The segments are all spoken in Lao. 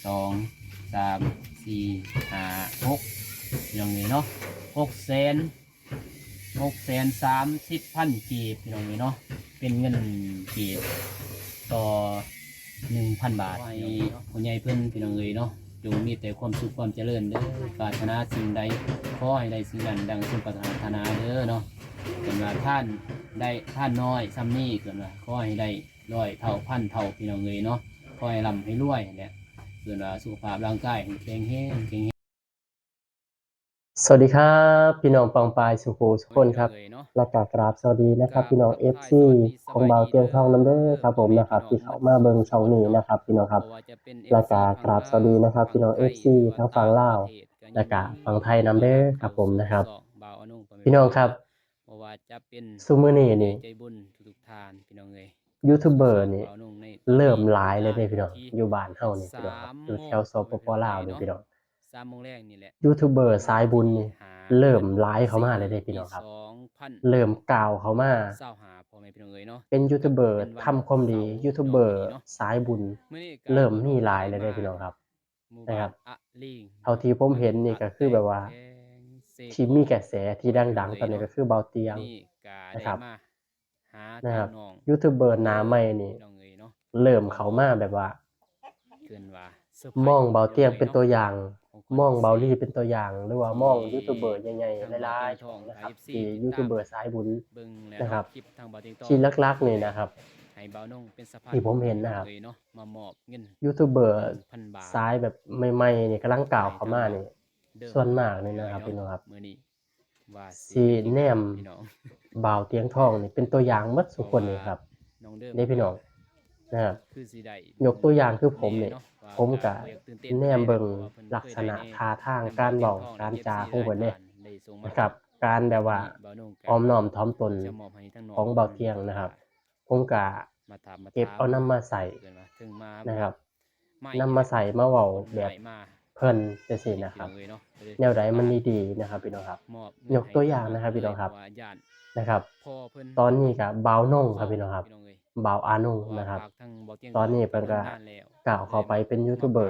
ສອງ ສາມ ສີ່ ຫ້າ ຫົກ ພີ່ນ້ອງເອີຍເນາະ ຫົກແສນ ຫົກແສນສາມສິບພັນກີບ ພີ່ນ້ອງເອີຍເນາະ ເປັນເງິນກີບຕໍ່ໜຶ່ງພັນບາດ ໃຫ້ພໍ່ໃຫຍ່ເພິ່ນ ພີ່ນ້ອງເອີຍເນາະ ຈົ່ງມີແຕ່ຄວາມສຸກຄວາມຈະເລີນເດີ ປາດຖະໜາສິ່ງໃດ ຂໍໃຫ້ໄດ້ສິ່ງນັ້ນດັ່ງສົມປາດຖະໜາເດີເນາະ ເພິ່ນວ່າທານໄດ້ ທານນ້ອຍຊ່ຳນີ້ ເພິ່ນວ່າຂໍໃຫ້ໄດ້ຮ້ອຍເທົ່າພັນເທົ່າ ພີ່ນ້ອງເອີຍເນາະ ຂໍໃຫ້ລ່ຳໃຫ້ລວຍຫັ້ນແຫຼະ ເພິ່ນວ່າສຸຂະພາບຮ່າງກາຍໃຫ້ແຂງແຮງ ແຂງແຮງ. ສະຫວັດດີຄັບ ພີ່ນ້ອງປ້ອງປາຍສູ່ຜູ້ສູ່ຄົນຄັບ ແລ້ວກະກາບສະຫວັດດີນະຄັບ ພີ່ນ້ອງເອັຟຊີຂອງບ່າວຕຽງທອງນຳເດີຄັບຜົມນະຄັບ ທີ່ເຂົ້າມາເບິ່ງຊ່ອງນີ້ນະຄັບ ພີ່ນ້ອງຄັບ ແລ້ວກະກາບສະຫວັດດີນະຄັບ ພີ່ນ້ອງເອັຟຊີທັງຝັ່ງລາວ ແລ້ວກະຝັ່ງໄທນຳເດີຄັບຜົມນະຄັບ ພີ່ນ້ອງຄັບ ຊຸມື້ນີ້ນີ້ ຢູທູບເບີນີ້ເລີ່ມຫຼາຍແລ້ວເດ້ພີ່ນ້ອງ ຢູ່ບ້ານເຮົານີ້ພີ່ນ້ອງ ຢູ່ແຖວ ສປປ ລາວນີ້ພີ່ນ້ອງ ສາມໂມງແລງນີ້ແຫຼະ ຢູທູບເບີສາຍບຸນນີ້ເລີ່ມຫຼາຍເຂົ້າມາແລ້ວເດ້ພີ່ນ້ອງຄັບ ເລີ່ມກ້າວເຂົ້າມາ ເປັນຢູທູບເບີທຳຄວາມດີ ຢູທູບເບີສາຍບຸນເລີ່ມມີຫຼາຍແລ້ວເດ້ພີ່ນ້ອງຄັບ ນະຄັບ ເທົ່າທີ່ຜົມເຫັນນີ້ກະຄືແບບວ່າ ທີ່ມີກະແສທີ່ດັງໆຕອນນີ້ກະຄືບ່າວຕຽງນະຄັບ ນະຄັບ ຢູທູບເບີໜ້າໃໝ່ນີ້ເລີ່ມເຂົ້າມາແບບວ່າ ມອງບ່າວຕຽງເປັນຕົວຢ່າງ ມອງບ່າວລີເປັນຕົວຢ່າງ ຫຼືວ່າມອງຢູທູບເບີໃຫຍ່ໆຫຼາຍໆນະຄັບ ທີ່ຢູທູບເບີສາຍບຸນນະຄັບ ທີ່ຫຼັກໆນີ້ນະຄັບ ທີ່ຜົມເຫັນນະຄັບ ຢູທູບເບີສາຍແບບໃໝ່ໆນີ້ກຳລັງກ້າວເຂົ້າມານີ້ ສ່ວນມາກນີ້ນະຄັບ ພີ່ນ້ອງຄັບ ຊິແນມບ່າວຕຽງທອງນີ້ເປັນຕົວຢ່າງໝົດສູ່ຄົນນີ້ຄັບ ເດ້ພີ່ນ້ອງນະຄັບ ຍົກຕົວຢ່າງຄືຜົມນີ້ ຜົມກະແນມເບິ່ງລັກສະນະທ່າທາງການເວົ້າການຈາຂອງເພິ່ນເດ້ນະຄັບ ການແບບວ່າອ່ອນນ້ອມຖ່ອມຕົນຂອງບ່າວຕຽງນະຄັບ ຜົມກະເກັບເອົານຳມາໃຊ້ນະຄັບ ນຳມາໃຊ້ມາເວົ້າແບບເພິ່ນຈັ່ງຊີ້ນະຄັບ ແນວໃດມັນດີໆນະຄັບ ພີ່ນ້ອງຄັບ ຍົກຕົວຢ່າງນະຄັບ ພີ່ນ້ອງຄັບ ນະຄັບ ຕອນນີ້ກະບ່າວນົງຄັບ ພີ່ນ້ອງຄັບ ບ່າວອານົງນະຄັບ ຕອນນີ້ເພິ່ນກະກ້າວເຂົ້າໄປເປັນຢູທູບເບີ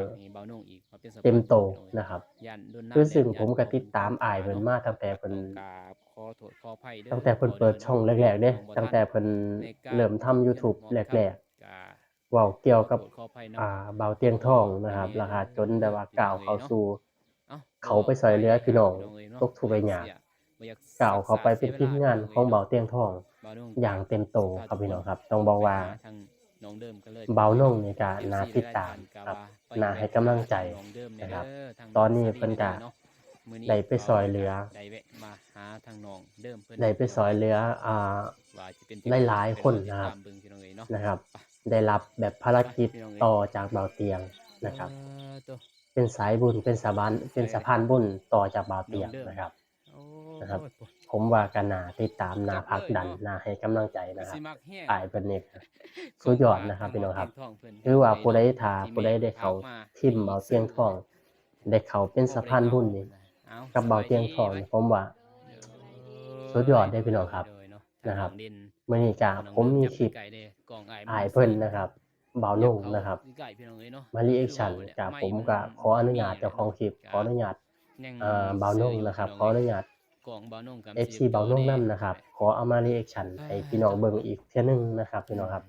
ເຕັມໂຕນະຄັບ ຄືຊຶ່ງຜົມກະຕິດຕາມອ້າຍເພິ່ນມາຕັ້ງແຕ່ເພິ່ນ ຕັ້ງແຕ່ເພິ່ນເປີດຊ່ອງແລກໆເດ້ ຕັ້ງແຕ່ເພິ່ນເລີ່ມທຳຢູທູບແລກໆ ເວົ້າກ່ຽວກັບ ອ່າ ບ່າວຕຽງທອງນະຄັບ ແລ້ວກະຈົນແບບວ່າກ້າວເຂົ້າສູ່ ເຂົ້າໄປຊ່ອຍເຫຼືອພີ່ນ້ອງຕົກທຸກໄດ້ຍາກ ກ້າວເຂົ້າໄປເປັນທີມງານຂອງບ່າວຕຽງທອງຢ່າງເຕັມໂຕຄັບ ພີ່ນ້ອງຄັບ ຕ້ອງບອກວ່າ ບ່າວນົງນີ້ກະໜ້າຕິດຕາມຄັບ ໜ້າໃຫ້ກຳລັງໃຈນະຄັບ ຕອນນີ້ເພິ່ນກະໄດ້ໄປຊ່ອຍເຫຼືອ ໄດ້ໄປຊ່ອຍເຫຼືອ ອ່າ ຫຼາຍໆຄົນນະຄັບ ນະຄັບ ໄດ້ຮັບແບບພາລະກິດຕໍ່ຈາກບ່າວຕຽງນະຄັບ ເປັນສາຍບຸນ ເປັນສະບານ ເປັນສະພານບຸນຕໍ່ຈາກບ່າວຕຽງນະຄັບ ນະຄັບ ຜົມວ່າກະໜ້າຕິດຕາມ ໜ້າຜັກດັນ ໜ້າໃຫ້ກຳລັງໃຈນະຄັບ ອ້າຍເພິ່ນນີ້ກະສຸດຍອດນະຄັບ ພີ່ນ້ອງຄັບ ຖືວ່າຜູ້ໃດ ຖ້າຜູ້ໃດໄດ້ເຂົ້າທີມບ່າວຕຽງທອງ ໄດ້ເຂົ້າເປັນສະພານບຸນນີ້ ກັບບ່າວຕຽງທອງນີ້ ຜົມວ່າສຸດຍອດເດ້ ພີ່ນ້ອງຄັບ ນະຄັບ ມື້ນີ້ກະຜົມມີຄລິບອ້າຍເພິ່ນນະຄັບ ບ່າວນົງນະຄັບ ມາຣີແອັກຊັນ ກະ ຜົມກະຂໍອະນຸຍາດເຈົ້າຂອງຄລິບ ຂໍອະນຸຍາດ ອ່າ ບ່າວນົງນະຄັບ ຂໍອະນຸຍາດ ເອັຟຊີ ບ່າວນົງນຳນະຄັບ ຂໍເອົາມາຣີແອັກຊັນໃຫ້ພີ່ນ້ອງເບິ່ງອີກເທື່ອໜຶ່ງນະຄັບ ພີ່ນ້ອງຄັບ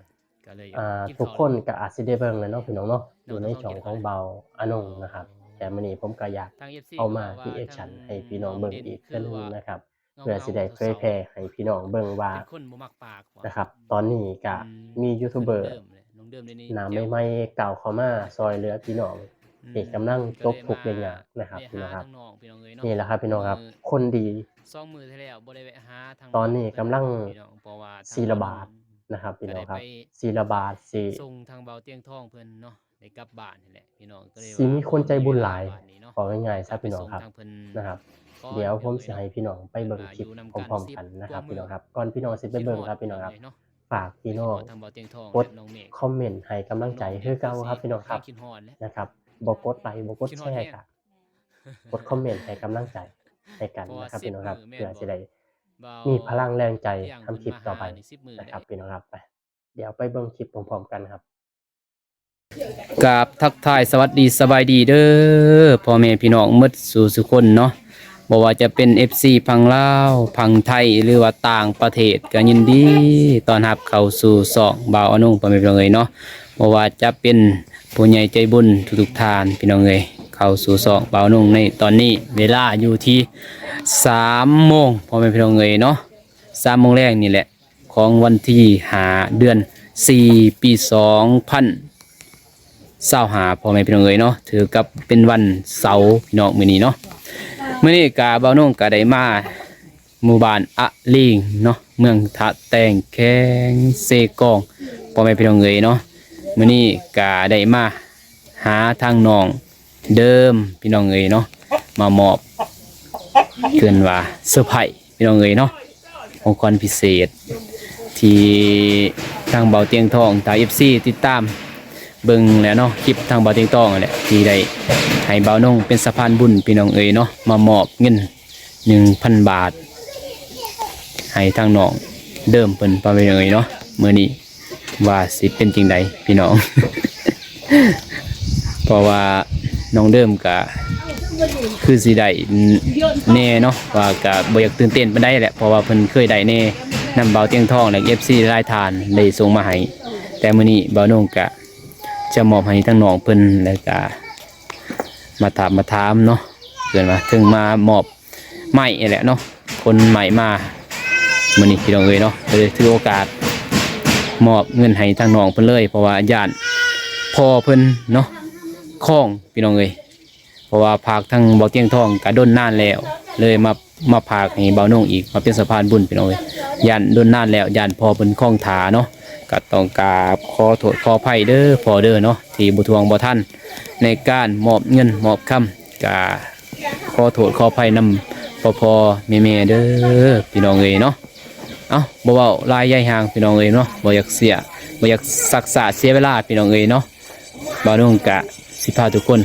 ອ່າ ທຸກຄົນກະອາດຊິໄດ້ເບິ່ງແລ້ວເນາະ ພີ່ນ້ອງເນາະ ຢູ່ໃນຊ່ອງຂອງບ່າວອານົງນະຄັບ ແຕ່ມື້ນີ້ຜົມກະຢາກເອົາມາຣີແອັກຊັນໃຫ້ພີ່ນ້ອງເບິ່ງອີກເທື່ອໜຶ່ງນະຄັບ ເພື່ອຊິໄດ້ເຜີຍແຜ່ໃຫ້ພີ່ນ້ອງເບິ່ງວ່ານະຄັບ ຕອນນີ້ກະມີຢູທູບເບີໜ້າໃໝ່ໆກ້າວເຂົ້າມາຊ່ອຍເຫຼືອພີ່ນ້ອງທີ່ກຳລັງຕົກທຸກໄດ້ຍາກນະຄັບ ພີ່ນ້ອງຄັບ ນີ້ແຫຼະຄັບ ພີ່ນ້ອງຄັບ ຄົນດີ ຕອນນີ້ກຳລັງຊິລະບາດນະຄັບ ພີ່ນ້ອງຄັບ ຊິລະບາດ ຊິ ໄດ້ກັບບ້ານຫັ້ນແຫຼະພີ່ນ້ອງ ກໍເລີຍ ຊິມີຄົນໃຈບຸນຫຼາຍ ເວົ້າງ່າຍໆຊະພີ່ນ້ອງຄັບ ນະຄັບ ດຽວຜົມຊິໃຫ້ພີ່ນ້ອງໄປເບິ່ງຄລິບພ້ອມໆກັນນະຄັບ ພີ່ນ້ອງຄັບ ກ່ອນພີ່ນ້ອງຊິໄປເບິ່ງຄັບ ພີ່ນ້ອງຄັບ ຝາກພີ່ນ້ອງກົດຄອມເມັນໃຫ້ກຳລັງໃຈຄືເກົ່າຄັບ ພີ່ນ້ອງຄັບ ນະຄັບ ບໍ່ກົດໄລ ບໍ່ກົດແຊກະ ກົດຄອມເມັນໃຫ້ກຳລັງໃຈໃຫ້ກັນນະຄັບ ພີ່ນ້ອງຄັບ ເພື່ອຊິໄດ້ມີພະລັງແຮງໃຈທຳຄລິບຕໍ່ໄປນະຄັບ ພີ່ນ້ອງຄັບ ໄປ ດຽວໄປເບິ່ງຄລິບພ້ອມໆກັນຄັບ. ກາບທັກທາຍສະຫວັດດີສະບາຍດີເດີ ພໍ່ແມ່ພີ່ນ້ອງໝົດສູ່ສຸຄົນເນາະ, ບໍ່ວ່າຈະເປັນເອັຟຊີຝັ່ງລາວ, ຝັ່ງໄທ ຫຼືວ່າຕ່າງປະເທດ ກໍຍິນດີຕ້ອນຮັບເຂົ້າສູ່ຊ່ອງບ່າວອານົງ ພໍ່ແມ່ພີ່ນ້ອງເອີຍເນາະ. ບໍ່ວ່າຈະເປັນຜູ້ໃຫຍ່ໃຈບຸນທຸກໆທ່ານ ພີ່ນ້ອງເອີຍ, ເຂົ້າສູ່ຊ່ອງບ່າວອານົງໃນຕອນນີ້ ເວລາຢູ່ທີ່ສາມໂມງ ພໍ່ແມ່ພີ່ນ້ອງເອີຍເນາະ, ສາມໂມງແລງນີ້ແຫຼະ ຂອງວັນທີຫ້າ ເດືອນສີ່ ປີສອງພັນຊາວຫ້າ ພໍ່ແມ່ພີ່ນ້ອງເອີຍເນາະ, ຖືກັບເປັນວັນເສົາພີ່ນ້ອງມື້ນີ້ເນາະ. ມື້ນີ້ກະບ່າວນົງກະໄດ້ມາໝູ່ບ້ານອະລີງເນາະ, ເມືອງທ່າແຕງ ແຂວງເຊກອງ ພໍ່ແມ່ພີ່ນ້ອງເອີຍເນາະ. ມື້ນີ້ກະໄດ້ມາຫາທາງນ້ອງ ເດີມ ພີ່ນ້ອງເອີຍເນາະ, ມາມອບ ເອີ້ນວ່າເຊີໄພ ພີ່ນ້ອງເອີຍເນາະ, ຂອງຂວັນພິເສດ ທີ່ທາງບ່າວຕຽງທອງ ຖ້າເອັຟຊີຕິດຕາມເບິ່ງແລ້ວເນາະ, ຄລິບທາງບ່າວຕຽງທອງນັ້ນແຫຼະ ທີ່ໄດ້ໃຫ້ບ່າວນົງເປັນສະພານບຸນ ພີ່ນ້ອງເອີຍເນາະ, ມາມອບເງິນໜຶ່ງພັນບາດ ໃຫ້ທາງນ້ອງເດີມເພິ່ນ ພໍ່ແມ່ພີ່ນ້ອງເອີຍເນາະ. ມື້ນີ້ ວ່າຊິເປັນຈັ່ງໃດພີ່ນ້ອງ ເພາະວ່ານ້ອງເດີມກະຄືຊິໄດ້ແດ່ເນາະ, ວ່າກະບໍ່ຢາກຕື່ນເຕັ້ນປານໃດແຫຼະ ເພາະວ່າເພິ່ນເຄີຍໄດ້ແດ່ນຳບ່າວຕຽງທອງ ແລະ ເອັຟຊີຫຼາຍທ່ານໄດ້ສົ່ງມາໃຫ້. ແຕ່ມື້ນີ້ບ່າວນົງກະຈະມອບໃຫ້ທາງນ້ອງເພິ່ນ ແລ້ວກະມາຖາມ ມາຖາມເນາະ, ເອີ້ນວ່າເຖິງມາມອບ ໄມ້ນີ້ແຫຼະເນາະ, ຂົນໄມ້ມາມື້ນີ້ພີ່ນ້ອງເອີຍເນາະ, ກໍເລີຍຖືໂອກາດມອບເງິນໃຫ້ທາງນ້ອງເພິ່ນເລີຍ ເພາະວ່າຢ້ານພໍ່ເພິ່ນເນາະຄ້ອງ ພີ່ນ້ອງເອີຍ, ເພາະວ່າຝາກທາງບ່າວຕຽງທອງກະດົນນານແລ້ວ, ເລີຍມາ ມາຝາກໃຫ້ບ່າວນົງອີກ ມາເປັນສະພານບຸນ ພີ່ນ້ອງເອີຍ. ຢ້ານດົນນານແລ້ວ ຢ້ານພໍ່ເພິ່ນຄ້ອງຖ້າເນາະ, ກະຕ້ອງກາບຂໍໂທດຂໍອະໄພເດີພໍ່ເດີເນາະ ທີ່ບໍ່ທວງບໍ່ທັນໃນການມອບເງິນມອບຄຳ, ກະ ຂໍໂທດຂໍອະໄພນຳພໍ່ໆແມ່ໆເດີພີ່ນ້ອງເອີຍເນາະ. ເອົ້າ ບໍ່ເວົ້າຫຼາຍຢາຍຫ່າງພີ່ນ້ອງເອີຍເນາະ, ບໍ່ຢາກເສຍ ບໍ່ຢາກຊັກຊ້າເສຍເວລາພີ່ນ້ອງເອີຍເນາະ. ບ່າວນົງກະຊິພາທຸກຄົນ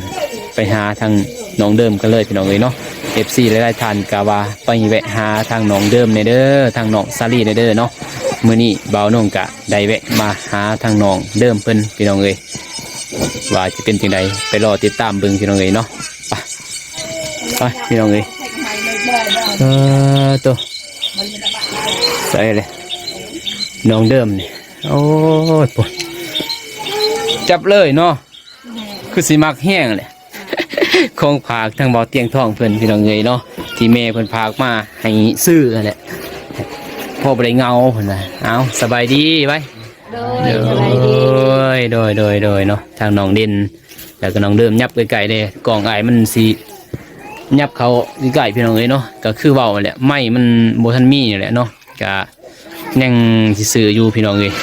ໄປຫາທາງນ້ອງເດີມກັນເລີຍພີ່ນ້ອງເອີຍເນາະ. ເອັຟຊີຫຼາຍໆທ່ານກະວ່າໄປແວະຫາທາງນ້ອງເດີມແດ່ເດີ ທາງນ້ອງສາລີແດ່ເດີເນາະ. ມື້ນີ້ບ່າວນົງກະໄດ້ແວະມາຫາທາງນ້ອງເດີມເພິ່ນພີ່ນ້ອງເອີຍ. ວ່າຈະເປັນຈັ່ງໃດ ໄປລໍຕິດຕາມເບິ່ງພີ່ນ້ອງເອີຍເນາະ. ໄປ ໄປພີ່ນ້ອງເອີຍ. ເອີ ໂຕ ໃສເລີຍນ້ອງເດີມນີ້? ໂອ້ຍ ໂອ້ ຈັບເລີຍເນາະ, ຄືຊິມັກແຮງແຫຼະ. ຂອງຝາກທາງບ່າວຕຽງທອງເພິ່ນພີ່ນ້ອງເອີຍເນາະ, ທີ່ແມ່ເພິ່ນຝາກມາໃຫ້ຊື້ຫັ້ນແຫຼະ, ພໍບໍ່ໄດ້ເຫງົາເພິ່ນວ່າ. ເອົາ ສະບາຍດີໄວ້. ໂດຍ ໂດຍ ສະບາຍດີ. ໂດຍ ໂດຍ ໂດຍເນາະ, ທາງນ້ອງເດັ່ນ ແລ້ວກໍນ້ອງເດີມ ຫຍັບໃກ້ໆແດ່, ກ້ອງອ້າຍມັນຊິຫຍັບເຂົ້າໃກ້ໆ ພີ່ນ້ອງເອີຍເນາະ. ກໍຄືເວົ້າແຫຼະ ໄມ້ມັນບໍ່ທັນມີນີ້ແຫຼະເນາະ, ກະຍັງຊິຊື້ຢູ່ ພີ່ນ້ອງເອີຍ.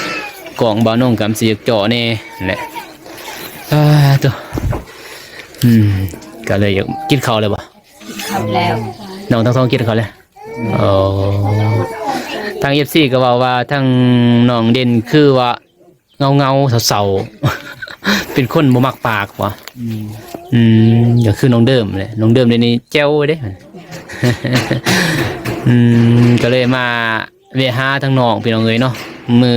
ກ້ອງບ່າວນົງກໍມັນຊິຢາກເຈາະແດ່ແຫຼະ. ອາ ໂຕ ອືມ ກໍເລີຍຢາກ ກິນເຂົ້າແລ້ວບໍ່? ກິນເຂົ້າແລ້ວ. ນ້ອງທັງສອງກິນເຂົ້າແລ້ວ? ໂອ້ ທາງເອັຟຊີກໍເວົ້າວ່າທາງນ້ອງເດັ່ນຄືວ່າເງົາໆ ເສົ້າໆ ເປັນຄົນບໍ່ມັກປາກຫວາ? ອືມ ອືມ ກໍຄືນ້ອງເດີມແຫຼະ, ນ້ອງເດີມດຽວນີ້ແຈ່ວເດ້. ອືມ ກໍເລີຍມາແວະຫາທາງນ້ອງ ພີ່ນ້ອງເອີຍເນາະ. ມື້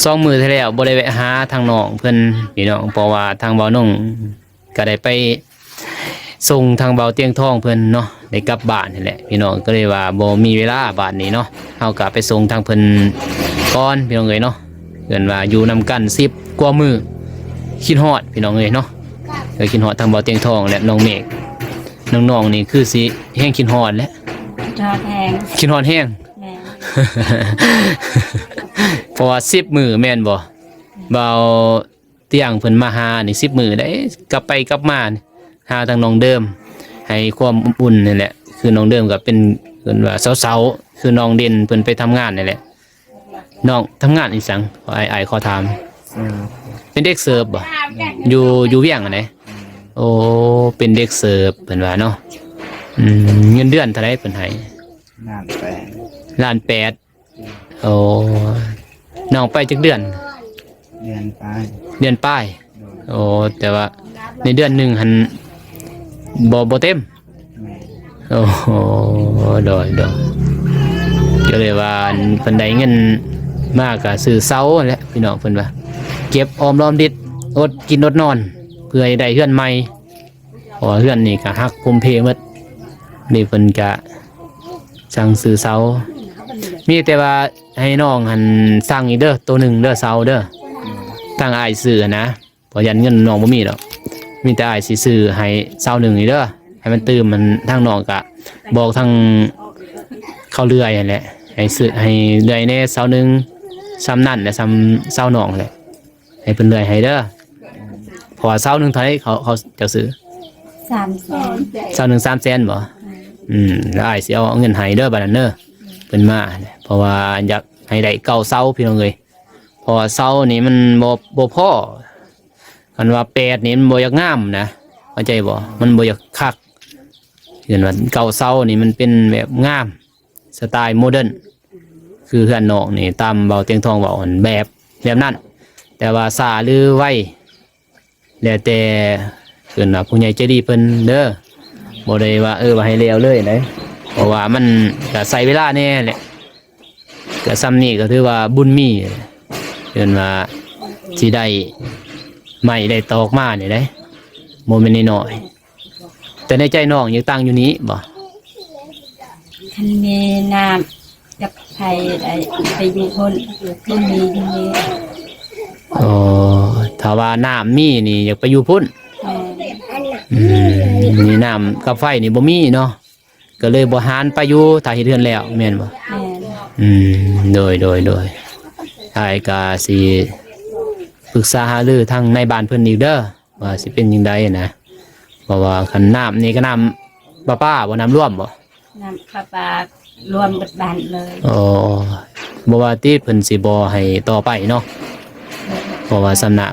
ສອງມື້ທີ່ແລ້ວບໍ່ໄດ້ແວະຫາທາງນ້ອງເພິ່ນ ພີ່ນ້ອງ, ເພາະວ່າທາງບ່າວນົງ ກໍໄດ້ໄປສົ່ງທາງບ່າວຕຽງທອງເພິ່ນເນາະ ໄດ້ກັບບ້ານຫັ້ນແຫຼະ ພີ່ນ້ອງ, ກໍເລີຍວ່າບໍ່ມີເວລາບາດນີ້ເນາະ. ເຮົາກໍໄປສົ່ງທາງເພິ່ນກ່ອນ ພີ່ນ້ອງເອີຍເນາະ. ເອີ້ນວ່າຢູ່ນຳກັນສິບກວ່າມື້ ຄິດຮອດ ພີ່ນ້ອງເອີຍເນາະ. ເອີ ຄິດຮອດທາງບ່າວຕຽງທອງ ແລະ ນ້ອງເມກ, ນ້ອງໆນີ້ຄືຊິແຮງຄິດຮອດແຫຼະ. ຄິດຮອດແຮງ. ຄິດຮອດແຮງ. ແມ່ນ. ເພາະວ່າສິບມື້ແມ່ນບໍ່? ບ່າວ ຕຽງເພິ່ນມາຫານີ້ສິບມື້ໄດ້ ກັບໄປກັບມານີ້ ຫາທາງນ້ອງເດີມ ໃຫ້ຄວາມອົບອຸ່ນນີ້ແຫຼະ. ຄືນ້ອງເດີມກໍເປັນ ເອີ້ນວ່າເສົາໆ ຄືນ້ອງເດັ່ນເພິ່ນໄປທຳງານນີ້ແຫຼະ. ນ້ອງທຳງານອີ່ຫຍັງ? ອ້າຍ ອ້າຍຂໍຖາມ. ເປັນເດັກເສີບບໍ່? ຢູ່ ຢູ່ວຽງຫັ້ນໃດ? ໂອ້ ເປັນເດັກເສີບເພິ່ນວ່າເນາະ. ອືມ ເງິນເດືອນເທົ່າໃດເພິ່ນໃຫ້? ລ້ານແປດ. ລ້ານແປດ. ໂອ້ ນ້ອງໄປຈັກເດືອນ? ເດືອນປາຍ. ເດືອນປາຍ. ໂດຍ. ໂອ້ ແຕ່ວ່າໃນເດືອນໜຶ່ງຫັ້ນບໍ່ ບໍ່ເຕັມ. ແມ່ນ. ໂອ້ໂຫ ໂດຍ ໂດຍ. ກໍເລີຍວ່າເພິ່ນໄດ້ເງິນມາກໍຊື້ເສົາຫັ້ນແຫຼະ ພີ່ນ້ອງເພິ່ນວ່າ ເກັບອອມລອມລິດ ອົດກິນອົດນອນ ເພື່ອໃຫ້ໄດ້ເຮືອນໃໝ່ ເພາະວ່າເຮືອນນີ້ກໍຫັກພົມເພໝົດ. ນີ້ເພິ່ນກະສັ່ງຊື້ເສົາ ມີແຕ່ວ່າໃຫ້ນ້ອງຫັ້ນສັ່ງອີກເດີ ໂຕໜຶ່ງເດີ ເສົາເດີ ທາງອ້າຍຊື້ນະ ເພາະຢ້ານເງິນນ້ອງບໍ່ມີດອກ. ມີແຕ່ອ້າຍຊິຊື້ໃຫ້ເສົາໜຶ່ງນີ້ເດີ ໃຫ້ມັນຕື່ມ. ມັນທາງນ້ອງກະບອກທາງເຂົາເລື່ອຍຫັ້ນແຫຼະ ໃຫ້ຊື້ ໃຫ້ເລື່ອຍແດ່ເສົາໜຶ່ງ ສ່ຳນັ້ນແຫຼະ ສ່ຳເສົານ້ອງແຫຼະ ໃຫ້ເພິ່ນເລື່ອຍໃຫ້ເດີ. ເພາະວ່າເສົາໜຶ່ງເທົ່າໃດ ເຂົາ ເຂົາເຈົ້າຊື້? ສາມແສນ. ເສົາໜຶ່ງສາມແສນບໍ? ອືມ ແລ້ວອ້າຍຊິເອົາເງິນໃຫ້ເດີ ບາດນັ້ນເດີ ເພິ່ນມາ ເພາະວ່າຢາກໃຫ້ໄດ້ເກົ້າເສົາ ພີ່ນ້ອງເອີຍ. ເພາະວ່າເສົານີ້ມັນບໍ່ ບໍ່ພໍ ຄັນວ່າແປດນີ້ມັນບໍ່ຢາກງາມນະ ເຂົ້າໃຈບໍ່? ມັນບໍ່ຢາກຄັກ. ເຫັນວ່າເກົ້າເສົານີ້ມັນເປັນແບບງາມ ສະໄຕໂມເດີນ ຄືເຮືອນນ້ອງນີ້ ຕາມເບົາຕຽງທອງເວົ້າຫັ້ນ ແບບ ແບບນັ້ນ. ແຕ່ວ່າຊ້າຫຼືໄວ ແລ້ວແຕ່ເພິ່ນວ່າ ຜູ້ໃຫຍ່ໃຈດີເພິ່ນເດີ ບໍ່ໄດ້ວ່າ ເອີ ວ່າໃຫ້ແລ້ວເລີຍໃດ ເພາະວ່າມັນກະໃຊ້ເວລາແດ່ແຫຼະ ກະສ່ຳນີ້ກໍຖືວ່າບຸນມີ ເພິ່ນວ່າຊິໄດ້ໄມ້ໄດ້ຕອກມານີ້ໃດ ບໍ່ແມ່ນນ້ອຍໆ. ແຕ່ໃນໃຈນ້ອງຢາກຕັ້ງຢູ່ນີ້ບໍ? ຄັນມີນ້ຳກັບໄຟໄດ້ໄປຢູ່ພຸ້ນ ຄືມີຢູ່ນີ້. ອໍ ຖ້າວ່ານ້ຳມີນີ້ຢາກໄປຢູ່ພຸ້ນ. ແມ່ນ. ອືມ ມີນ້ຳກັບໄຟນີ້ບໍ່ມີເນາະ ກໍເລີຍບໍ່ຫານໄປຢູ່ ຖ້າເຮັດເຮືອນແລ້ວ ແມ່ນບໍ່? ແມ່ນ. ອືມ ໂດຍ ໂດຍ ໂດຍ ອ້າຍກໍຊິປຶກສາຫາລືທາງນາຍບ້ານເພິ່ນອີກເດີ ວ່າຊິເປັນຈັ່ງໃດນະ ເພາະວ່າຄັນນ້ຳນີ້ກໍນ້ຳປະປາບໍ? ນ້ຳລວມບໍ? ນ້ຳປະປາລວມເບິດບ້ານເລີຍ. ອໍ ບໍ່ວ່າຕິ ເພິ່ນຊິບໍ່ໃຫ້ຕໍ່ໄປເນາະ ເພາະວ່າສ່ຳນ້ຳ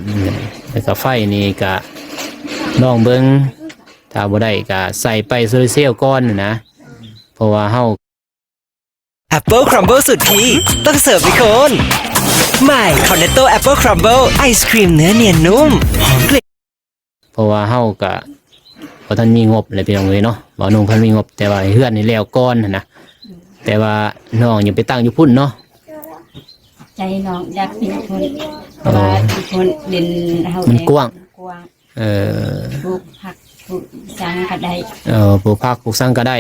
ແລ້ວກໍໄຟນີ້ກໍລອງເບິ່ງ ຖ້າບໍ່ໄດ້ກໍໃສ່ໄປໂຊລາເຊວກ່ອນນະ ເພາະວ່າເຮົາ Apple Crumble ສຸດพีค ต้องเสิร์ฟให้คุณ ใหม่ Cornetto Apple Crumble ไอศกรีมเนื้อเนียนนุ่ม หอมกลิ่น ເພາະວ່າເຮົາກະບໍ່ທັນມີງົບແຫຼະ ພີ່ນ້ອງເອີຍເນາະ ເວົ້ານ້ອງພັນມີງົບ ແຕ່ວ່າໃຫ້ເຮືອນນີ້ແລ້ວກ່ອນຫັ້ນນະ ແຕ່ວ່ານ້ອງຢາກໄປຕັ້ງຢູ່ພຸ້ນເນາະ ໃຈນ້ອງຢາກເປັນຄົນ ເອີ ເພາະວ່າເປັນຄົນເປັນເຮົາ ມັນກວ້າງ ກວ້າງ ເອີ ປູກຜັກປູກສັງກໍໄດ້ ເອີ ປູກຜັກປູກສັງກໍໄດ້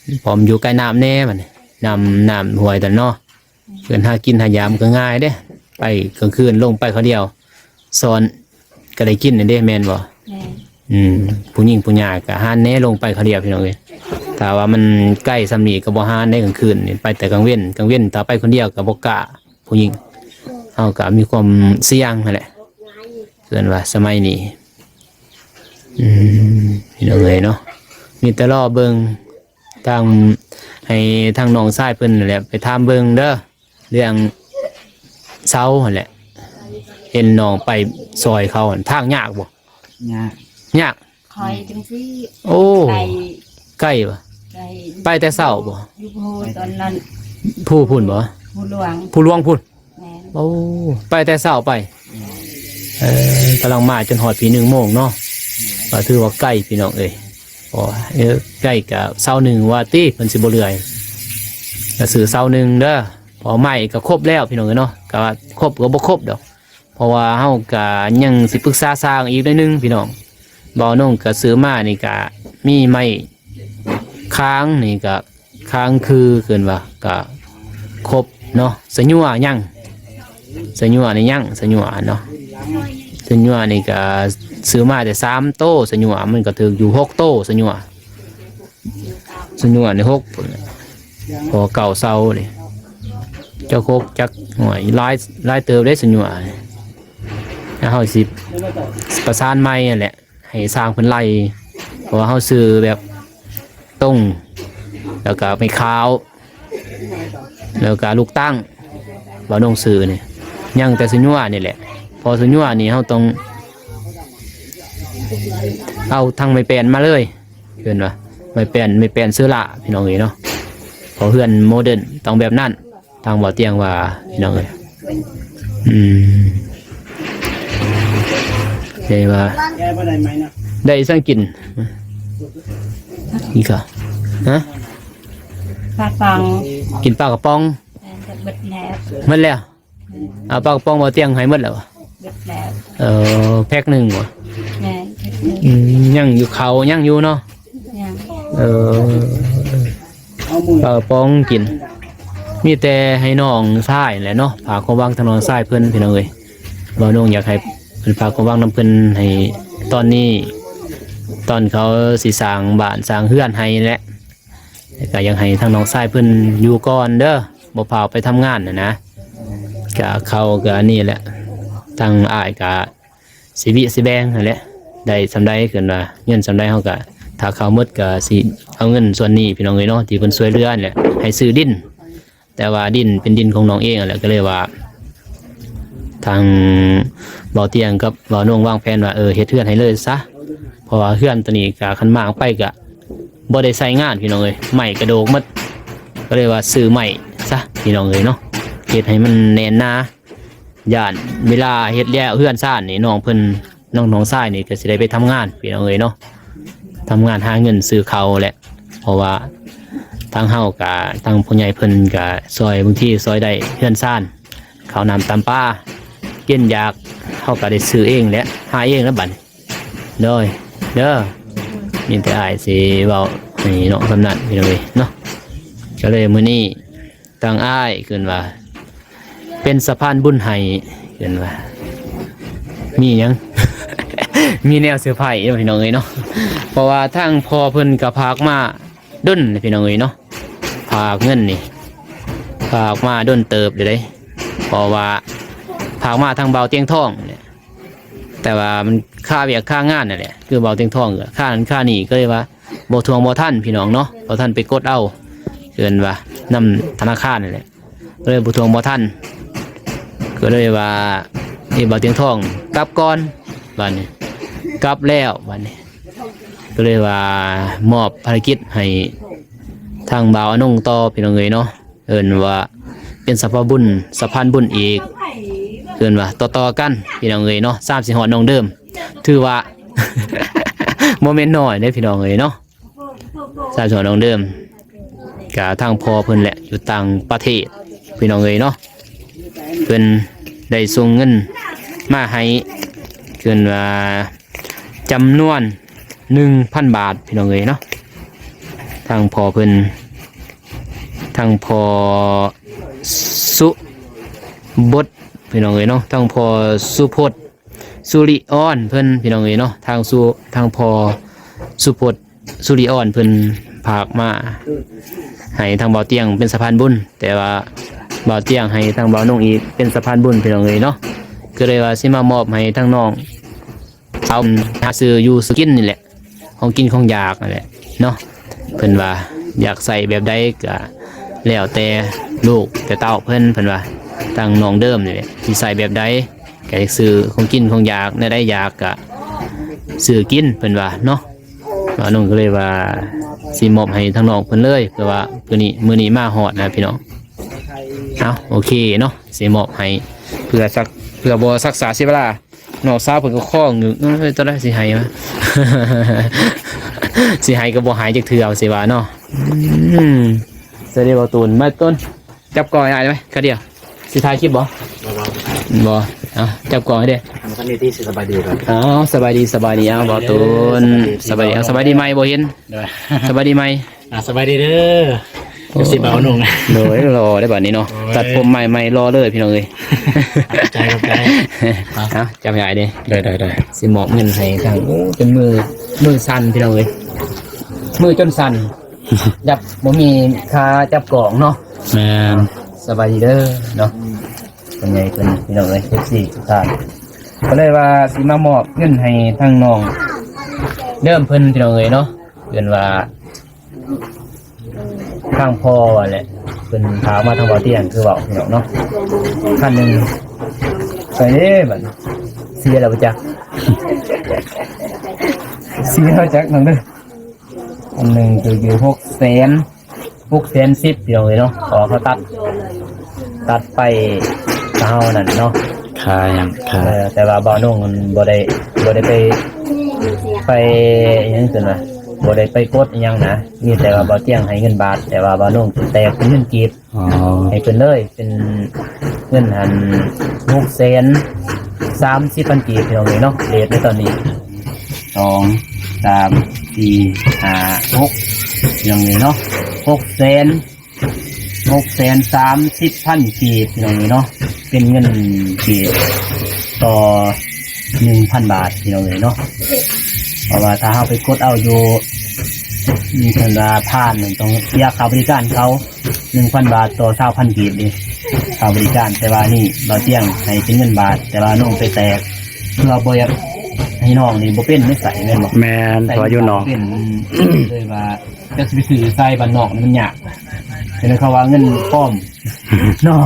ແມ່ນ ພ້ອມຢູ່ໃກ້ນ້ຳແດ່ ບັດນີ້ ນ້ຳ ນ້ຳຫ້ວຍນັ້ນເນາະ ເພິ່ນຫາກິນຫາຢາມກໍງ່າຍເດ້ ໄປກາງຄືນລົງໄປຄົນດຽວ ຊ້ອນກໍໄດ້ກິນນັ້ນເດ້ ແມ່ນບໍ່? ແມ່ນ. ອືມ ຜູ້ຍິງຜູ້ຍ່າກໍຫານແດ່ລົງໄປຄົນດຽວ ພີ່ນ້ອງເອີຍ ຖ້າວ່າມັນໃກ້ສ່ຳນີ້ກໍບໍ່ຫານໃດກາງຄືນນີ້ ໄປແຕ່ກາງເວັນ ກາງເວັນຖ້າໄປຄົນດຽວກໍບໍ່ກ້າ ຜູ້ຍິງ ເຮົາກໍມີຄວາມສ່ຽງຫັ້ນແຫຼະ ເອີ້ນວ່າສະໄໝນີ້ ອືມ ພີ່ນ້ອງເອີຍເນາະ ມີແຕ່ລໍເບິ່ງ ທາງ ໃຫ້ທາງນ້ອງຊາຍເພິ່ນນັ້ນແຫຼະ ໄປຖາມເບິ່ງເດີ ເລື່ອງເສົາຫັ້ນແຫຼະ ເຫັນນ້ອງໄປຊ່ອຍເຂົາຫັ້ນ ທາງຍາກບໍ່? ຍາກ ຍາກ ຂ້ອຍຈັ່ງຊີ້ ໂອ້ ໄກ ໄກບໍ່? ໄກ ໄປແຕ່ເຊົ້າບໍ່? ຢູ່ພູຕອນນັ້ນ ພູພຸ້ນບໍ່? ພູຫຼວງ ພູຫຼວງພຸ້ນ ແມ່ນ ໂອ້ ໄປແຕ່ເຊົ້າໄປ ເອີ ກຳລັງມາຈົນຮອດພີໜຶ່ງໂມງເນາະ ກໍຖືວ່າໄກພີ່ນ້ອງເອີຍ ໂອ້ ເອີ ໄກກະເສົາໜຶ່ງວ່າຕິ ເພິ່ນຊິບໍ່ເລື່ອຍ ກະຊື້ເສົາໜຶ່ງເດີ ເພາະໄມ້ກະຄົບແລ້ວພີ່ນ້ອງເອີຍເນາະ ກະວ່າຄົບກະບໍ່ຄົບດອກ ເພາະວ່າເຮົາກະຍັງຊິປຶກສາຊ່າງອີກໜ້ອຍໜຶ່ງພີ່ນ້ອງ ບ່າວນົງກະຊື້ມານີ້ກະມີໄມ້ ຄາງນີ້ກະ ຄາງຄືເອີ້ນວ່າກະຄົບເນາະ ສະຍົວຍັງ ສະຍົວນີ້ຍັງ ສະຍົວເນາະ ສະຍົວນີ້ກະຊື້ມາແຕ່ສາມໂຕ ສະຍົວມັນກະຖືກຢູ່ຫົກໂຕ ສະຍົວ ສະຍົວນີ້ຫົກ ພໍເກົ້າເສົານີ້ ຈັກຫົກຈັກ ໂອ້ຍ ຫຼາຍ ຫຼາຍເຕີບເດ້ ສະຍົວ ແລ້ວເຮົາຊິປະສານໃໝ່ຫັ້ນແຫຼະ ໃຫ້ຊ່າງເພິ່ນໄລ່ ເພາະວ່າເຮົາຊື້ແບບຕົງ ແລ້ວກະໄມ້ຂາວ ແລ້ວກະລູກຕັ້ງ ບ່າວນົງຊື້ນີ້ ຍັງແຕ່ສະຍົວນີ້ແຫຼະ ເພາະສະຍົວນີ້ເຮົາຕ້ອງເອົາທັງໄມ້ແປ້ນມາເລີຍ ເອີ້ນວ່າໄມ້ແປ້ນ ໄມ້ແປ້ນເຊື້ອລາ ພີ່ນ້ອງເອີຍເນາະ ເພາະເຮືອນໂມເດີນຕ້ອງແບບນັ້ນ. ທາງບໍ່ຕຽງວ່າ ພີ່ນ້ອງເອີຍ ອືມ ໄດ້ວ່າ ໄດ້ສັງກິນ ອີກກະ ຮະ ປາກະປ໋ອງ ກິນປາກະປ໋ອງ ແມ່ນ ເບິດແລ້ວ ເບິດແລ້ວ ເອົາປາກະປ໋ອງບໍ່ຕຽງໃຫ້ເບິດແລ້ວ ເ ເບິດແລ້ວ. ເອີ ແພັກໜຶ່ງບໍ່? ແມ່ນ ອືມ ຍັງຢູ່ ເຂົ້າຍັງຢູ່ເນາະ? ຍັງ. ເອີ ເຂົ້າປອງກິນ ມີແຕ່ໃຫ້ນ້ອງຊາຍແຫຼະເນາະ ຝາກຄວາມຫວັງທາງນ້ອງຊາຍເພິ່ນ ພີ່ນ້ອງເອີຍ. ບ່າວນົງຢາກໃຫ້ເພິ່ນຝາກຄວາມຫວັງນຳເພິ່ນ ໃຫ້ຕອນນີ້ ຕອນເຂົາຊິສ້າງບ້ານສ້າງເຮືອນໃຫ້ແຫຼະ ແລ້ວກໍຢາກໃຫ້ທາງນ້ອງຊາຍເພິ່ນຢູ່ກ່ອນເດີ ບໍ່ພາອອກໄປທຳງານຫັ້ນນະ. ກະເຂົາກະອັນນີ້ແຫຼະ ທາງອ້າຍກະຊິເບຍະຊິແບ່ງຫັ້ນແຫຼະ ໄດ້ສ່ຳໃດ ເພິ່ນວ່າເງິນສ່ຳໃດ ເຮົາກະ ຖ້າເຂົາໝົດກະຊິເອົາເງິນສ່ວນນີ້ ພີ່ນ້ອງເອີຍເນາະ ທີ່ເພິ່ນຊ່ວຍເຫຼືອຫັ້ນແຫຼະ ໃຫ້ຊື້ດິນ. ແຕ່ວ່າດິນເປັນດິນຂອງນ້ອງເອງຫັ້ນແຫຼະ ກໍເລີຍວ່າ ທາງບ່າວຕຽງກັບບ່າວນົງວາງແຜນວ່າ ເອີ ເຮັດເຮືອນໃຫ້ເລີຍຊະ ເພາະວ່າເຮືອນໂຕນີ້ກະ ຄັນມ້າງໄປກະບໍ່ໄດ້ໃຊ້ງານ ພີ່ນ້ອງເອີຍ ໄມ້ກະໂດກໝົດ. ກໍເລີຍວ່າຊື້ໄມ້ຊະ ພີ່ນ້ອງເອີຍເນາະ ເຮັດໃຫ້ມັນແໜ້ນໜາ ຢ້ານເວລາເຮັດແລ້ວເຮືອນຊານນີ້ ນ້ອງເພິ່ນ ນ້ອງ ນ້ອງຊາຍນີ້ກໍຊິໄດ້ໄປທຳງານ ພີ່ນ້ອງເອີຍເນາະ ທຳງານຫາເງິນຊື້ເຂົ້າແຫຼະ. ເພາະວ່າທາງເຮົາກະ ທາງຜູ້ໃຫຍ່ເພິ່ນກະຊ່ອຍ ບາງທີຊ່ອຍໄດ້ເຮືອນຊານ ເຂົ້ານ້ຳຕຳປາ ກິນຢາກ ເຮົາກະໄດ້ຊື້ເອງແຫຼະ ຫາເອງແລ້ວບັດນີ້. ໂດຍ ເດີ ມີແຕ່ອ້າຍຊິເວົ້າໃຫ້ນ້ອງສ່ຳນັ້ນ ພີ່ນ້ອງເອີຍເນາະ. ກໍເລີຍມື້ນີ້ ທາງອ້າຍເອີ້ນວ່າເປັນສະພານບຸນໃຫ້ ເອີ້ນວ່າມີຫຍັງ ມີແນວເຊີໄພເນາະ ພີ່ນ້ອງເອີຍເນາະ. ເພາະວ່າທາງພໍ່ເພິ່ນກໍຝາກມາດົນ ພີ່ນ້ອງເອີຍເນາະ ຝາກເງິນນີ້ ຝາກມາດົນເຕີບແລ້ວເດ້ ເພາະວ່າຝາກມາທາງບ່າວຕຽງທອງນີ້ແຫຼະ ແຕ່ວ່າມັນຄາວຽກຄາງານນັ້ນແຫຼະ ຄືບ່າວຕຽງທອງກໍຄານັ້ນຄານີ້ ກໍເລີຍວ່າ ບໍ່ທວງບໍ່ທັນ ພີ່ນ້ອງເນາະ ບໍ່ທັນໄປກົດເອົາ ເອີ້ນວ່ານຳທະນາຄານນັ້ນແຫຼະ ກໍເລີຍບໍ່ທວງບໍ່ທັນ ກໍເລີຍວ່າ ເອີ ບ່າວຕຽງທອງກັບກ່ອນ ບາດນີ້ ກັບແລ້ວ ບາດນີ້ ກໍເລີຍວ່າມອບພາລະກິດໃຫ້ທາງບ່າວອານົງຕໍ່ ພີ່ນ້ອງເອີຍເນາະ. ເອີ້ນວ່າເປັນສະພາບຸນ ສະພານບຸນອີກ ເອີ້ນວ່າຕໍ່ໆກັນ ພີ່ນ້ອງເອີຍເນາະ ສາມຊິຮອດນ້ອງເດີມ ຖືວ່າບໍ່ແມ່ນນ້ອຍເດ້ ພີ່ນ້ອງເອີຍເນາະ ສາມຊິຮອດນ້ອງເດີມ. ກະທາງພໍ່ເພິ່ນແຫຼະ ຢູ່ຕ່າງປະເທດ ພີ່ນ້ອງເອີຍເນາະ ເພິ່ນໄດ້ສົ່ງເງິນມາໃຫ້ ເອີ້ນວ່າ ຈຳນວນໜຶ່ງພັນບາດ ພີ່ນ້ອງເອີຍເນາະ. ທາງພໍ່ເພິ່ນ ທາງພໍ່ສຸບົດ ພີ່ນ້ອງເອີຍເນາະ ທາງພໍ່ສຸພົດ ສຸລິອອນເພິ່ນ ພີ່ນ້ອງເອີຍເນາະ ທາງສຸ ທາງພໍ່ສຸພົດ ສຸລິອອນເພິ່ນຝາກມາໃຫ້ທາງບ່າວຕຽງເປັນສະພານບຸນ ແຕ່ວ່າບ່າວຕຽງໃຫ້ທາງບ່າວນົງອີກເປັນສະພານບຸນ ພີ່ນ້ອງເອີຍເນາະ. ກໍເລີຍວ່າຊິມາມອບໃຫ້ທາງນ້ອງ ເອົາຫາຊື້ຢູ່ຊື້ກິນນີ້ແຫຼະ ຂອງກິນຂອງຢາກນັ້ນແຫຼະເນາະ. ເພິ່ນວ່າຢາກໃຊ້ແບບໃດກໍແລ້ວແຕ່ລູກແຕ່ເຕົ້າເພິ່ນ ເພິ່ນວ່າ ທາງນ້ອງເດີມນີ້ແຫຼະ ຊິໃຊ້ແບບໃດ ກໍຢາກຊື້ຂອງກິນຂອງຢາກ ແນວໃດຢາກກໍຊື້ກິນ ເພິ່ນວ່າເນາະ. ບ່າວນົງກໍເລີຍວ່າຊິມອບໃຫ້ທາງນ້ອງເພິ່ນເລີຍ ເພື່ອວ່າມື້ນີ້ ມື້ນີ້ມາຮອດນະ ພີ່ນ້ອງ. ເອົາ ໂອເຄເນາະ ຊິມອບໃຫ້ ເພື່ອສັກ ເພື່ອບໍ່ສັກສາເສຍເວລາ ນ້ອງສາວເພິ່ນກໍຄໍງຶກ ເອີຍ ຕອນໃດຊິໃຫ້ວະ ຊິໃຫ້ກໍບໍ່ໃຫ້ຈັກເທື່ອ ຊິວ່າເນາະ. ອືມ ສະເດ ບ່າວຕູນ ມາຕົ້ນ ຈັບກ້ອງໃຫ້ອ້າຍໄດ້ໄໝ? ຄະດຽວ ຊິຖ່າຍຄລິບບໍ່? ບໍ່ ບໍ່ ເອົາ ຈັບກ້ອງໃຫ້ເດ້. ເອົາ ສະບາຍດີກ່ອນ. ເອົາ ສະບາຍດີ ສະບາຍດີ. ເອົາ ບ່າວຕູນ ສະບາຍດີ. ເອົາ ສະບາຍດີໃໝ່ ບໍ່ເຫັນ. ໂດຍ ສະບາຍດີໃໝ່. ອ່າ ສະບາຍດີເດີ ໂອ້ ເອັຟຊີບ່າວນົງ. ໂດຍ ຫຼໍ່ໄດ໋ບາດນີ້ເນາະ. ໂອ້ຍ ຕັດຜົມໃໝ່ໆ ຫຼໍ່ເລີຍ ພີ່ນ້ອງເອີຍ. ຂອບໃຈ ຂອບໃຈ. ເອົາ ຈັບໃຫ້ອ້າຍເດ້. ໄດ້ໆໆ. ຊິມອບເງິນໃຫ້ທາງ ໂອ້ ຈົນມື ມືສັ່ນ ພີ່ນ້ອງເອີຍ ມືຈົນສັ່ນ. ຈັບ ບໍ່ມີຂາຈັບກ້ອງເນາະ. ແມ່ນ. ສະບາຍດີເດີເນາະ ເພິ່ນໃຫຍ່ເພິ່ນ ພີ່ນ້ອງເອີຍ ເອັຟຊີທຸກທ່ານ. ກໍເລີຍວ່າຊິມາມອບເງິນໃຫ້ທາງນ້ອງເດີມເພິ່ນ ພີ່ນ້ອງເອີຍເນາະ. ເອີ້ນວ່າທາງພໍ່ຫັ້ນແຫຼະ ເພິ່ນພາມາທາງບ່າວຕຽງ ຄືເວົ້າ ພີ່ນ້ອງເນາະ. ພັນໜຶ່ງ ໃສ່ເດ້ບັດ ເສຍແລ້ວບໍ່ຈັກ ເສຍແລ້ວຈັກ ນ້ອງເດີ. ອັນໜຶ່ງຄືຢູ່ຫົກແສນ ຫົກແສນສິບ ພີ່ນ້ອງເອີຍເນາະ. ເພາະວ່າເຂົາຕັດ ຕັດໄປເຮົານັ້ນເນາະ ຄ່າຫຍັງ ຄ່າ ເອີ ແຕ່ວ່າບ່າວນົງມັນບໍ່ໄດ້ ບໍ່ໄດ້ໄປ ໄປຫຍັງ ເອີ້ນວ່າ ບໍ່ໄດ້ໄປກົດອີ່ຫຍັງນະ. ມີແຕ່ວ່າບ່າວຕຽງໃຫ້ເງິນບາດ ແຕ່ວ່າບ່າວນົງແຕກເປັນເງິນກີບ. ອໍ ໃຫ້ເພິ່ນເລີຍ ເປັນເງິນຫັ້ນ ຫົກແສນ ສາມສິບພັນກີບ ພີ່ນ້ອງເອີຍເນາະ ເລດໃນຕອນນີ້ ສອງ ສາມ ສີ່ ຫ້າ ຫົກ ພີ່ນ້ອງເອີຍເນາະ ຫົກແສນ ຫົກແສນສາມສິບພັນກີບ ພີ່ນ້ອງເອີຍເນາະ ເປັນເງິນກີບຕໍ່ໜຶ່ງພັນບາດ ພີ່ນ້ອງເອີຍເນາະ ເພາະວ່າຖ້າເຮົາໄປກົດເອົາຢູ່ ເພິ່ນວ່າຜ່ານ ຕ້ອງເສຍຄ່າບໍລິການເຂົາ ໜຶ່ງພັນບາດຕໍ່ຊາວພັນກີບເດ້ ຄ່າບໍລິການ. ແຕ່ວ່ານີ້ບ່າວຕຽງໃຫ້ເປັນເງິນບາດ ແຕ່ວ່ານ້ອງໄປແຕກ ເພື່ອບໍ່ຢາກໃຫ້ນ້ອງນີ້ບໍ່ເປັນນິໄສແມ່ນບໍ່? ແມ່ນ ເພາະວ່າຢູ່ນອກ ເປັນ ເລີຍວ່າ ຈັກຊິໄປຊື້ໃສ່ບ້ານນອກນີ້ມັນຍາກ ເປັນເຂົາວ່າເງິນປອມເນາະ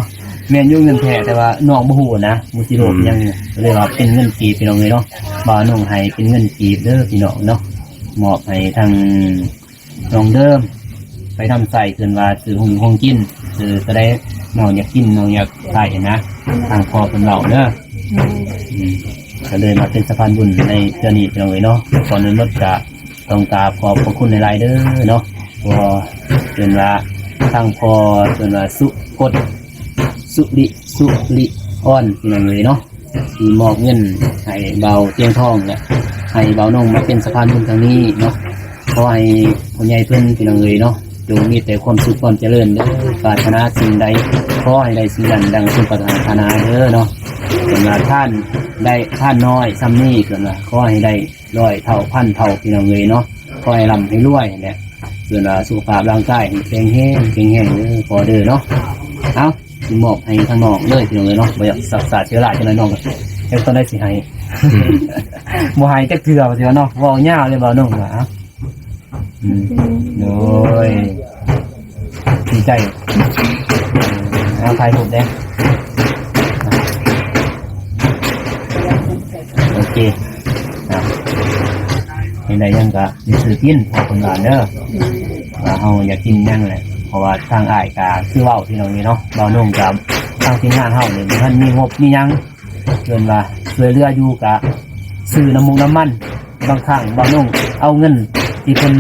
ແມ່ນຢູ່ເງິນແທ້ ແຕ່ວ່ານ້ອງບໍ່ຮູ້ນະ ບໍ່ຊິໂລບຫຍັງ ກໍເລີຍວ່າເປັນເງິນກີບ ພີ່ນ້ອງເອີຍເນາະ ບ່າວນ້ອງໃຫ້ເປັນເງິນກີບເດີ ພີ່ນ້ອງເນາະ ມອບໃຫ້ທາງ ນ້ອງເດີມ ໄປນຳໃຊ້ ເພິ່ນວ່າຊື້ຂອງຢູ່ຂອງກິນ ຊື້ໂຕໃດນ້ອງຢາກກິນ ນ້ອງຢາກໃຊ້ນະ ທາງພໍ່ເພິ່ນເວົ້າເດີ ອືມ ກໍເລີຍມາເປັນສະພານບຸນໃນເທື່ອນີ້ ພີ່ນ້ອງເອີຍເນາະ. ກ່ອນອື່ນໝົດກໍຕ້ອງກາບຂອບພະຄຸນຫຼາຍໆເດີເນາະ ເພາະເພິ່ນວ່າທາງພໍ່ເພິ່ນວ່າ ສຸຄົດ ສຸລິ ສຸລິອອນ ພີ່ນ້ອງເອີຍເນາະ ທີ່ມອບເງິນໃຫ້ບ່າວຕຽງທອງ ແລະ ໃຫ້ບ່າວນົງມາເປັນສະພານບຸນຄັ້ງນີ້ເນາະ. ຂໍໃຫ້ພໍ່ໃຫຍ່ເພິ່ນ ພີ່ນ້ອງເອີຍເນາະ ຈົ່ງມີແຕ່ຄວາມສຸກຄວາມຈະເລີນເດີ ປາດຖະໜາສິ່ງໃດ ຂໍໃຫ້ໄດ້ສິ່ງນັ້ນດັ່ງສົມປາດຖະໜາເດີເນາະ. ເພິ່ນວ່າທານໄດ້ ທານນ້ອຍຊ່ຳນີ້ ເພິ່ນວ່າຂໍໃຫ້ໄດ້ຮ້ອຍເທົ່າພັນເທົ່າ ພີ່ນ້ອງເອີຍເນາະ ຂໍໃຫ້ລ່ຳໃຫ້ລວຍແຫຼະ. ເພິ່ນວ່າສຸຂະພາບຮ່າງກາຍໃຫ້ແຂງແຮງ ແຂງແຮງເດີພໍ່ເດີເນາະ. ເອົາ ຊິມອບໃຫ້ທາງນ້ອງເລີຍ ພີ່ນ້ອງເອີຍເນາະ ບໍ່ຢາກຊັກຊ້າເສຍເວລາ ຈັກໜ້ອຍນ້ອງກໍຈັກຕອນໃດຊິໃຫ້ ບໍ່ໃຫ້ຈັກເທື່ອວ່າຊິວ່າເນາະ ເວົ້າຍາວເລີຍ ເວົ້ານ້ອງວ່າ ອືມ ໂດຍ ດີໃຈ ເອົາຖ່າຍຮູບແດ່ ໂອເຄ ເຮັດໄດ້ຫຍັງກໍໄດ້ຊື້ກິນ ເພິ່ນວ່າເດີ ວ່າເຮົາຢາກກິນຫຍັງແຫຼະ ເພາະວ່າທາງອ້າຍກໍຄືເວົ້າ ພີ່ນ້ອງເອີຍເນາະ ບ່າວນົງກໍ ທາງທີມງານເຮົານີ້ ບໍ່ທັນມີງົບມີຫຍັງ ເພິ່ນວ່າຊ່ວຍເຫຼືອຢູ່ ກະຊື້ນ້ຳມົກນ້ຳມັນ ບາງຄັ້ງບ່າວນົງເອົາເງິນທີ່ເພິ່ນ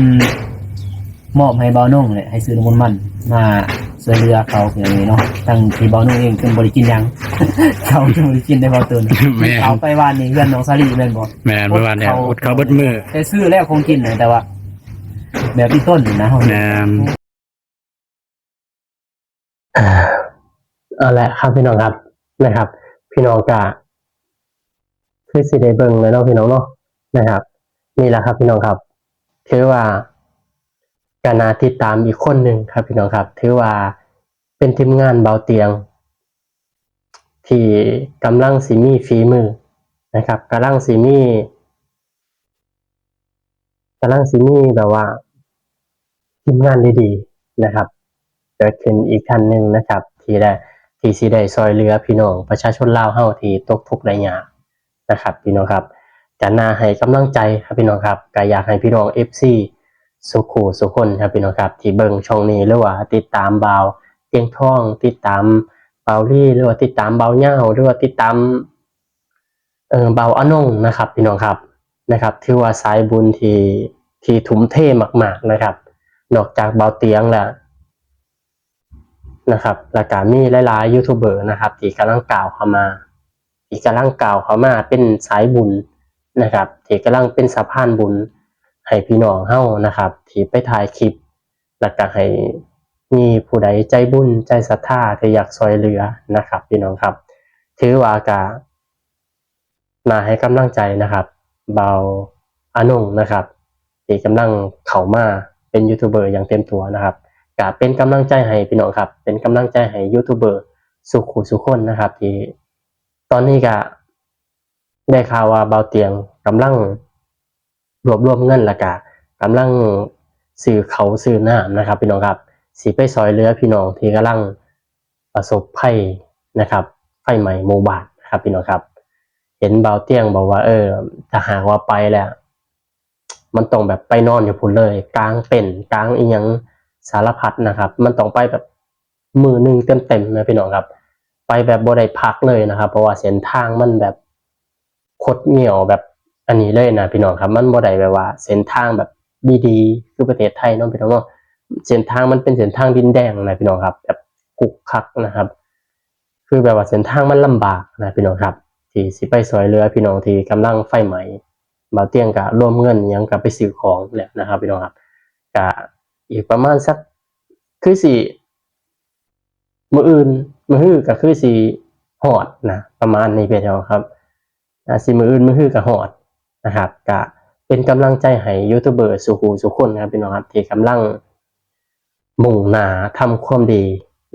ມອບໃຫ້ບ່າວນົງແຫຼະ ໃຫ້ຊື້ນ້ຳມົກນ້ຳມັນມາຊ່ວຍເຫຼືອເຂົາ ເປັນຫຍັງນີ້ເນາະ ທັງທີ່ບ່າວນົງເອງເພິ່ນບໍ່ໄດ້ກິນຫຍັງ ເຂົາເພິ່ນບໍ່ໄດ້ກິນໄດ້ ບ່າວຕຸນ ແມ່ນ ເອົາໄປວານນີ້ເຮືອນນ້ອງສາລີແມ່ນບໍ່? ແມ່ນ ເມື່ອວານນີ້ອົດເຂົ້າເບິດມື້ ແຕ່ຊື້ແລ້ວຂອງກິນນະ ແຕ່ວ່າແບບອີ່ຕົນນະ ແມ່ນ. ອ່າ ເອົາລະຄັບພີ່ນ້ອງຄັບ ນະຄັບ ພີ່ນ້ອງກະຄືຊິໄດ້ເບິ່ງແລ້ວເນາະ ພີ່ນ້ອງເນາະ ນະຄັບ. ນີ້ລະຄັບພີ່ນ້ອງຄັບ ຖືວ່າກະໜ້າຕິດຕາມອີກຄົນໜຶ່ງຄັບພີ່ນ້ອງຄັບ ຖືວ່າເປັນທີມງານບ່າວຕຽງ ທີ່ກຳລັງຊິມີຝີມືນະຄັບ ກຳລັງຊິມີ ກຳລັງຊິມີແບບວ່າທີມງານດີໆນະຄັບ ເກີດຂຶ້ນອີກທ່ານໜຶ່ງນະຄັບ ທີ່ໄດ້ ທີ່ຊິໄດ້ຊ່ອຍເຫຼືອພີ່ນ້ອງປະຊາຊົນລາວເຮົາທີ່ຕົກທຸກໄດ້ຍາກນະຄັບ ພີ່ນ້ອງຄັບ. ກະໜ້າໃຫ້ກຳລັງໃຈຄັບພີ່ນ້ອງຄັບ ກະຢາກໃຫ້ພີ່ນ້ອງເອັຟຊີ ສູ່ຄູ່ສູ່ຄົນຄັບພີ່ນ້ອງຄັບ ທີ່ເບິ່ງຊ່ອງນີ້ ຫຼືວ່າຕິດຕາມບ່າວຕຽງທອງ ຕິດຕາມບ່າວລີ ຫຼືວ່າຕິດຕາມບ່າວຍາວ ຫຼືວ່າຕິດຕາມ ເອີ ບ່າວອານົງນະຄັບ ພີ່ນ້ອງຄັບ ນະຄັບ ຖືວ່າສາຍບຸນທີ່ ທີ່ທຸ່ມເທມາກໆນະຄັບ ນອກຈາກບ່າວຕຽງແລ້ວນະຄັບ ແລ້ວກະມີຫຼາຍໆຢູທູບເບີນະຄັບ ທີ່ກຳລັງກ້າວເຂົ້າມາ ທີ່ກຳລັງກ້າວເຂົ້າມາເປັນສາຍບຸນນະຄັບ ທີ່ກຳລັງເປັນສະພານບຸນໃຫ້ພີ່ນ້ອງເຮົານະຄັບ ທີ່ໄປຖ່າຍຄລິບ ແລ້ວກະໃຫ້ມີຜູ້ໃດໃຈບຸນໃຈສັດທາທີ່ຢາກຊ່ອຍເຫຼືອນະຄັບ ພີ່ນ້ອງຄັບ ຖືວ່າກະ ໜ້າໃຫ້ກຳລັງໃຈນະຄັບ ບ່າວອານົງນະຄັບ ທີ່ກຳລັງເຂົ້າມາເປັນຢູທູບເບີຢ່າງເຕັມຕົວນະຄັບ ກະເປັນກຳລັງໃຈໃຫ້ພີ່ນ້ອງຄັບ ເປັນກຳລັງໃຈໃຫ້ຢູທູບເບີສູ່ຄູ່ສູ່ຄົນນະຄັບ ທີ່ຕອນນີ້ກະໄດ້ຂ່າວວ່າບ່າວຕຽງກຳລັງ ລວບລວມເງິນ ແລ້ວກະກຳລັງຊື້ເຂົ້າຊື້ນ້ຳນະຄັບ ພີ່ນ້ອງຄັບ ຊິໄປຊ່ອຍເຫຼືອພີ່ນ້ອງທີ່ກຳລັງປະສົບໄພນະຄັບ ໄຟໄໝ້ໝູ່ບ້ານນະຄັບ ພີ່ນ້ອງຄັບ. ເຫັນບ່າວຕຽງບອກວ່າ ເອີ ຖ້າຫາກວ່າໄປແລ້ວ ມັນຕ້ອງແບບໄປນອນຢູ່ພຸ້ນເລີຍ ກາງເຕັນ ກາງອີ່ຫຍັງສາລະພັດນະຄັບ ມັນຕ້ອງໄປແບບມື້ໜຶ່ງເຕັມໆນະພີ່ນ້ອງຄັບ ໄປແບບບໍ່ໄດ້ພັກເລີຍນະຄັບ ເພາະວ່າເສັ້ນທາງມັນແບບ ຄົດງຽວແບບອັນນີ້ເລີຍນະພີ່ນ້ອງຄັບ ມັນບໍ່ໄດ້ແບບວ່າເສັ້ນທາງແບບດີໆ ຄືປະເທດໄທເນາະພີ່ນ້ອງເນາະ ເສັ້ນທາງມັນເປັນເສັ້ນທາງດິນແດງນະພີ່ນ້ອງຄັບ ແບບຂຸກຂັກນະຄັບ ຄືແບບວ່າເສັ້ນທາງມັນລຳບາກນະພີ່ນ້ອງຄັບ. ເ ທີ່ຊິໄປຊ່ອຍເຫຼືອພີ່ນ້ອງທີ່ກຳລັງໄຟໄໝ້. ບ່າວຕຽງກະລວມເງິນຫຍັງ ກະໄປຊື້ຂອງແລ້ວນະຄັບພີ່ນ້ອງຄັບ. ກະອີກປະມານສັກ ຄືຊິ ມື້ອື່ນ ມື້ຮືກະຄືຊິຮອດນະ ປະມານນີ້ພີ່ນ້ອງຄັບ. ອາດຊິມື້ອື່ນ ມື້ຮືກະຮອດນະຄັບ. ກະເປັນກຳລັງໃຈໃຫ້ຢູທູບເບີສູ່ຜູ້ສູ່ຄົນນະຄັບພີ່ນ້ອງຄັບ ທີ່ກຳລັງມຸ່ງໜ້າທຳຄວາມດີ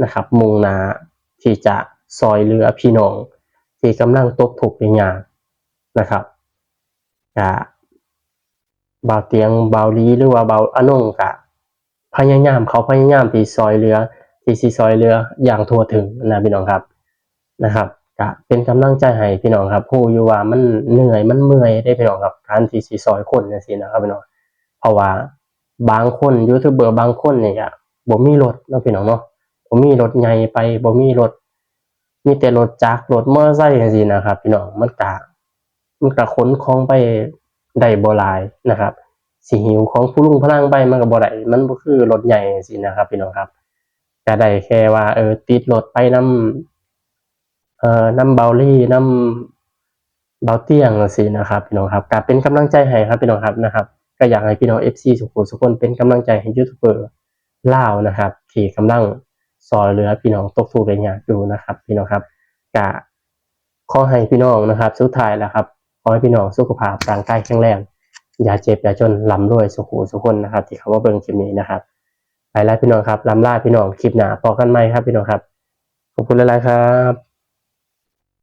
ນະຄັບ, ມຸ່ງໜ້າທີ່ຈະຊ່ອຍເຫຼືອພີ່ນ້ອງທີ່ກຳລັງຕົກທຸກໄດ້ຍາກນະຄັບ. ກະບ່າວຕຽງ ບ່າວລີ ຫຼືວ່າບ່າວອານົງກະ ພະຍາຍາມ ເຂົາພະຍາຍາມທີ່ຊ່ອຍເຫຼືອ ທີ່ຊິຊ່ອຍເຫຼືອຢ່າງທົ່ວເຖິງນະພີ່ນ້ອງຄັບ ນະຄັບ. ກະເປັນກຳລັງໃຈໃຫ້ພີ່ນ້ອງຄັບ. ຮູ້ຢູ່ວ່າມັນເໜື່ອຍ ມັນເມື່ອຍເດ້ພີ່ນ້ອງຄັບ ການທີ່ຊິຊ່ອຍຄົນຈັ່ງຊີ້ນະຄັບພີ່ນ້ອງ. ເພາະວ່າບາງຄົນ ຢູທູບເບີບາງຄົນນີ້ກະບໍ່ມີລົດເນາະພີ່ນ້ອງເນາະ, ບໍ່ມີລົດໃຫຍ່ໄປ ບໍ່ມີລົດ ມີແຕ່ລົດຈັກ ລົດມໍເຕີໄຊຈັ່ງຊີ້ນະຄັບພີ່ນ້ອງ. ມັນກະ ມັນກະຂົນຂອງໄປໄດ້ບໍ່ຫຼາຍນະຄັບ. ຊິຫິ້ວຂອງພະລຸງພະລັງໄປມັນກະບໍ່ໄດ້, ມັນບໍ່ຄືລົດໃຫຍ່ຈັ່ງຊີ້ນະຄັບພີ່ນ້ອງຄັບ. ກະໄດ້ແຄ່ວ່າ ເອີ ຕິດລົດໄປນຳ ເອີ ນຳບ່າວລີ ນຳບ່າວຕຽງຈັ່ງຊີ້ນະຄັບພີ່ນ້ອງຄັບ. ກະເປັນກຳລັງໃຈໃຫ້ຄັບພີ່ນ້ອງຄັບນະຄັບ. ກະຢາກໃຫ້ພີ່ນ້ອງເອັຟຊີສູ່ຜູ້ສູ່ຄົນເປັນກຳລັງໃຈໃຫ້ຢູທູບເບີລາວນະຄັບ ທີ່ກຳລັງຊ່ອຍເຫຼືອພີ່ນ້ອງຕົກທຸກໄດ້ຍາກຢູ່ນະຄັບພີ່ນ້ອງຄັບ. ກະ ຂໍໃຫ້ພີ່ນ້ອງນະຄັບ ສຸດທ້າຍແລ້ວຄັບ ຂໍໃຫ້ພີ່ນ້ອງສຸຂະພາບຮ່າງກາຍແຂງແຮງ ຢ່າເຈັບຢ່າຈົນ ລ່ຳລວຍສູ່ຜູ້ສູ່ຄົນນະຄັບ ທີ່ເຂົ້າມາເບິ່ງຄລິບນີ້ນະຄັບ. ໄປລະພີ່ນ້ອງຄັບ ລ່ຳລາພີ່ນ້ອງ ຄລິບໜ້າພໍ້ກັນໃໝ່ຄັບພີ່ນ້ອງຄັບ. ຂອບຄຸນຫຼາຍໆຄັບ.